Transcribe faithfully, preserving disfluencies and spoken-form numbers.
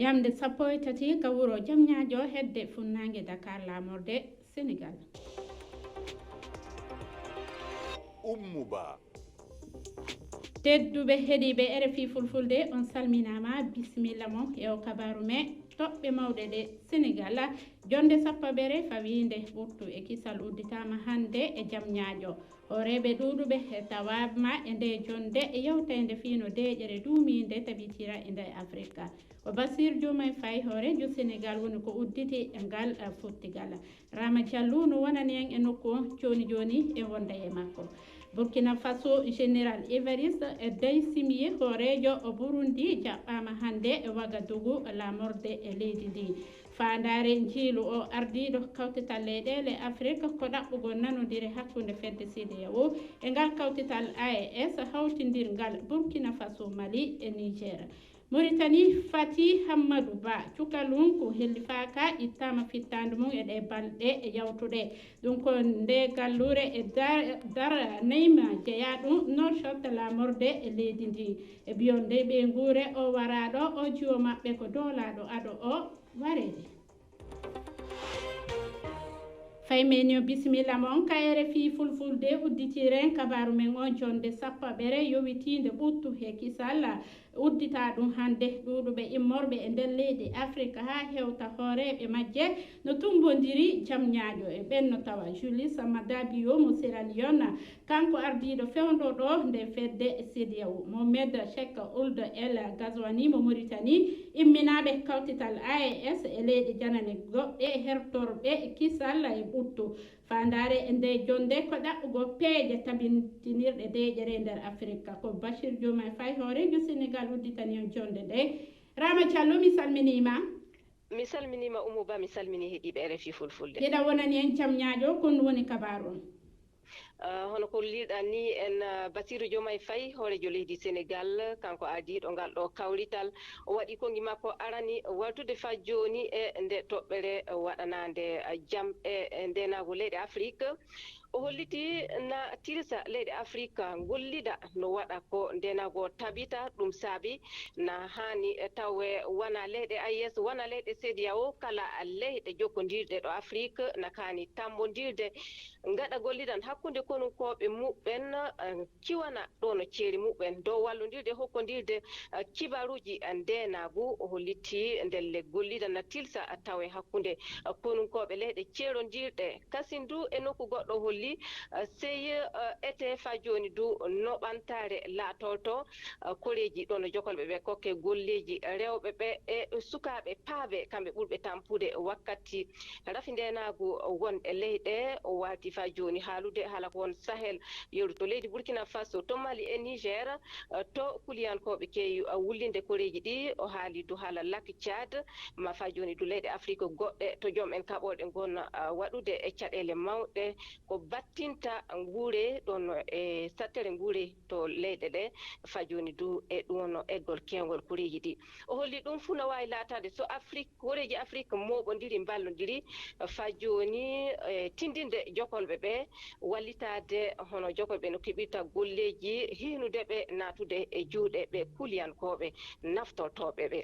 Yamde sappo e tati ka wuro Jamñaajo hedde funnaange Dakar, laamorde Senegal. Ummu Ba. Tedduɓe heɗiiɓe R F I Fulfulde, on salminaama, bisimilla mon e o kabaaru me toɓɓe mawɗe ɗe Senegal. Jonde sappaɓere fawiinde ɓurtu e kisal udditaama hannde e Jamñaajo. Hooreeɓe ɗuuɗuɓe tawaama e nde jonde yewteende fii no deeƴere duumiinde tabitira e nder Afrika. Ko Bassirou Diomaye Faye, hooreejo Senegal, woni ko udditi e ngal, eh, futtigal. Rama Diallo no wonani en e nokku on jooni jooni, e wonda e makko. Burkina Faso, Général Évariste Ndayishimiye, hooreejo Burundi, jaɓɓaama hannde e Ouagadougou, laamorde e leydi ndi. Faandaare njiilu o ardiiɗo kawtital leyɗeele Afrik ko ɗaɓɓugol nanondire hakkunde fedde C E D E A O e ngal kawtital A E S hawtindirngal Burkina Faso, Mali e Niger. Mauritanie, Fati Hammadou Ba, cukalunku hellifaaka, ittaama fittaandu mum e ɗee balɗe yawtuɗe. Ɗum ko nde galluure e dar, dar Neyma jeyaa ɗum Nouakchott, laamorde e leydi ndi. E biyo nde ɓe nguure o waraaɗo, o jiwo maɓɓe ko doolaaɗo ado o wareede. Fay men yo bisimilla mon ka R F I Fulfulde, udditiren kabaaru men on jonde sappaɓere yowitiinde ɓuttu he kisal. Udditaa ɗum hannde, ɗuuɗuɓe immorɓe e nder leyɗe Afrika haa hewta hooreeɓe majje no tumbondiri Jamñaajo e ɓen no tawa Julius Maada Bio mo Sierra Leone, kanko ardiiɗo fewndo ɗo nde fedde C E D E A O, Mohamed Cheikh Ould El Ghazouani mo Mauritanie, imminaaɓe kawtital A E S e leyɗe janane goɗɗe hertorɓe kisal e ɓuttu. Faandaare e nde jonde ko ɗaɓɓugol peeje tabintinirɗe deeƴere e nder Afrika. Ko Bachir Diomaye Faye, hooreejo Senegal, udditani en jonde nde. Rama Diallo, mi salminiima. Mi salminiima Oumou Ba, mi salminii heɗiiɓe R F I Fulfulde. Hiɗa wonani en Jamñaajo, ko honɗum woni kabaaru on? Ah, hono ko holliɗaa ni en, ah, Bassirou Diomaye Faye, hooreejo leydi Senegal, kanko ardiiɗo ngal ɗo kawrital, o waɗi konngi makko arani waaltude faa jooni e nde toɓɓere waɗanaande, ah, jam e, e ndeenaagu leyɗe Afrik. O holliti na tilsa leyɗe Afrik ngollida no waɗa ko ndeenaagu o tabita. Ɗum saabi na haani tawe wona leyɗe A E S, wona leyɗe C E D E A O, kala leyɗe jokkondirɗe ɗo Afrik na kaani tammbondirde, ngaɗa gollidan hakkunde konunkooɓe muɓɓen, eh, ciwana ɗo no ceeri muɓɓen dow wallondirde e hokkondirde, eh, kibaruuji, eh, ndeenaagu. O holliti ndelle gollidan na tilsa, eh, tawe hakkunde, eh, konunkooɓe leyɗe ceerondirɗe. Kasin du e nokku goɗɗo holli, eh, sey, eh, etee faa jooni du no ɓantaare laatorto, eh, koreeji ɗo no jokolɓe ɓe kokke golleeji rewɓe ɓe e sukaaɓe paabe kamɓe ɓurɓe tampude wakkati rafi ndeenaagu won e leyɗe. O waalti faa jooni haalude haala ko won Sahel, yeru to leydi Burkina Faso, to Mali e Niger, eh, to kuliyankooɓe keewi, eh, wullinde koreeji ɗi. O haali du haala Lac Tchad, ma faa jooni du leyɗe Afrik goɗɗe to joom en kaɓorɗe ngon, eh, waɗude e caɗeele mawɗe ko battinta nguure ɗon e sattere nguure to leyɗe ɗe, faa jooni du e ɗum wonno eggol keewngol koreeji ɗi. O holli ɗum fuu no waawi laataade so Afrik, koreeji Afrik mooɓondiri, mballondiri, faa jooni e tindinde jokolɓe ɓe, wallitaade hono jokolɓe no keɓirta golleeji, hihnude ɓe naatude e juuɗe ɓe kuliyankooɓe naftortooɓe ɓe.